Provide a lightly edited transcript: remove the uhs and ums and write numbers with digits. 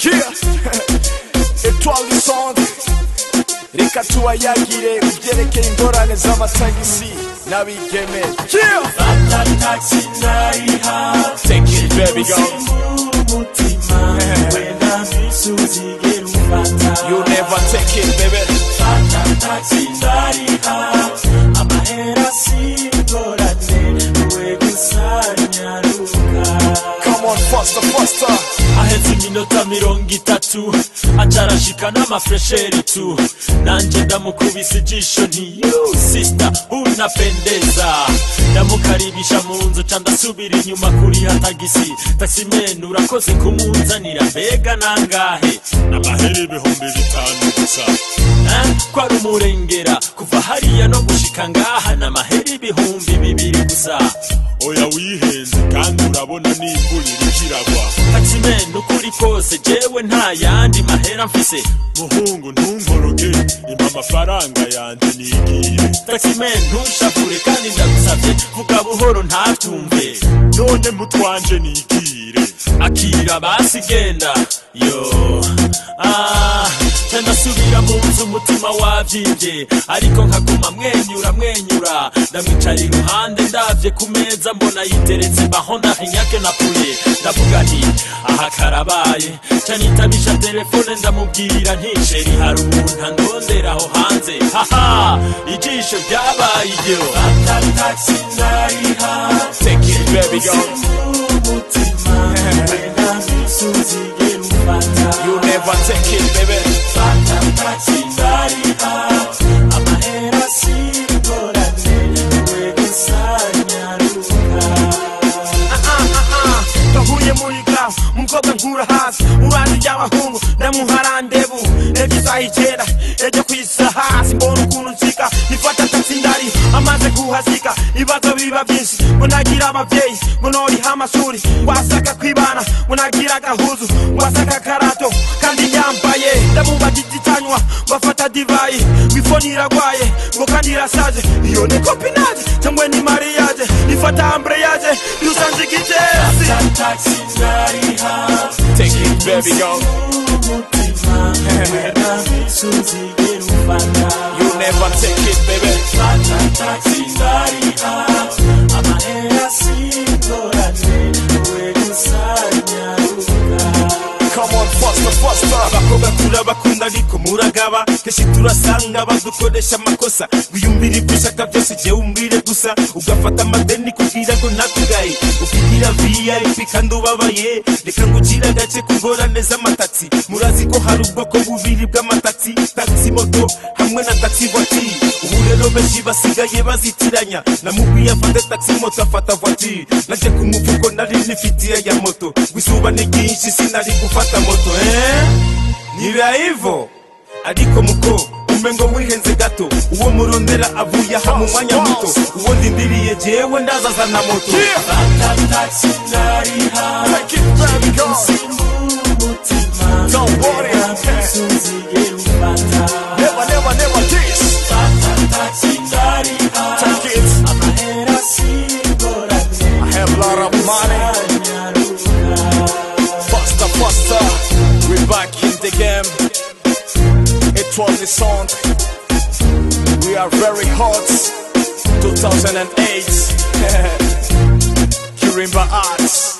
Yeah. Étoile du centre. Reka tubayagire ivyerekeye ingorane z'amatagisi n'abigeme. Yeah. Fata taxi ndariha. Take it baby girl. You never take it baby. Fata taxi ndariha. Amahera singorane we gusanyaruka. Come on faster faster. Ahetse iminota 30 acarashika n'amafresheri tu. Nanje ndamukubise ijisho nti you sister unapendeza. Ndamukaribisha mu nzu ca ndasubira inyuma kuriha tagisi. Taximen urakoze kumunzanira mbega nangahe? N'amahera 5000 gusa. Kwari umurengera kuva hariya no gushika ngaha n'amahera 2000 gusa. Oya wihenze kandi urabona n'imvura iriko iragwa. Taximen ukuri kose jewe nta yandi mahera mfise. Muhungu ntunkoroge impa amafaranga yanje nigiye. Taximen ntushavure kandi ndagusavye vuga buhoro ntatumve. None mutwanje nigire. Akira basi genda yo. Ndasubira mu nzu umutima wavyimvye ariko nkaguma mwenyura mwenyura. Ndamwicara iruhande ndavye ku meza mbona yiteretse bahonda hinyake na puye. Ndavuga nti aha karabaye. Ca nitabisha telefone ndamubwira nti sheri hari umuntu andondera aho hanze. Haha ijisho ryabaye iryo. Fata taxi ndariha. Take it baby girl. You never take it baby. Fata taxi ndariha. Amahera singorane we gusanyaruka. Ndahuye muri club umukobwa nkura hasi urandi y'abahungu ndamuha randevu ejo isaha 9 ejo kwisaha simbona ukuntu nshika. Nifata taxi ndariha amaze kuhasika ibibazo biba byinshi ngo nagira abavyeyi ngo noriha amashuri ngo asaka kwibana ngo nagira agahuzu ngo asaka akarato kandi yambaye. Ndamubajije icanywa ngo afata divayi ngo ifoni iragwaye ngo kandi irashaje. Iyo ni copinage cyangwa ni mariage? Nifata embrayage yusanze igitesi. Fata taxi ndariha. Take it baby girl. You never take it baby. Fata taxi ndariha. Amahera singorane we gusanyaruka. Come on faster faster. Abakobwa turabakunda ariko muragaba kenshi turasanga badukoresha amakosa. Wiyumvira ibyo ushaka byose jewe umbwire gusa. Ugafata amadeni kugira ngo ntakugaye. Ukigira VIP kandi ubabaye. Reka ngucire agace ku ngorane z'amatagisi. Murazi ko hari ubwoko bubiri bw'amatagisi, taxi moto hamwe na taxi voiture. Ubu rero benshi basigaye bazitiranya. Namubwiye afate taxi moto afata voiture. Naje ku mufuko nari nifitiye ya moto. Izuba ni ryinshi sinari gufata moto. Niba hivyo ariko muko umengo wihenze gato. Uwo murondera avuye aha mu mwanya muto. Uwo ndindiriye jewe ndazaza na moto. Fata taxi ndariha. Take it baby girl. Don't worry. Never never never this. Fata taxi ndariha. Take it. Amahera singorane. I have a lot of money. Faster faster. We back in the game. Étoile du centre. We are very hot. 2008. Kirimba Arts.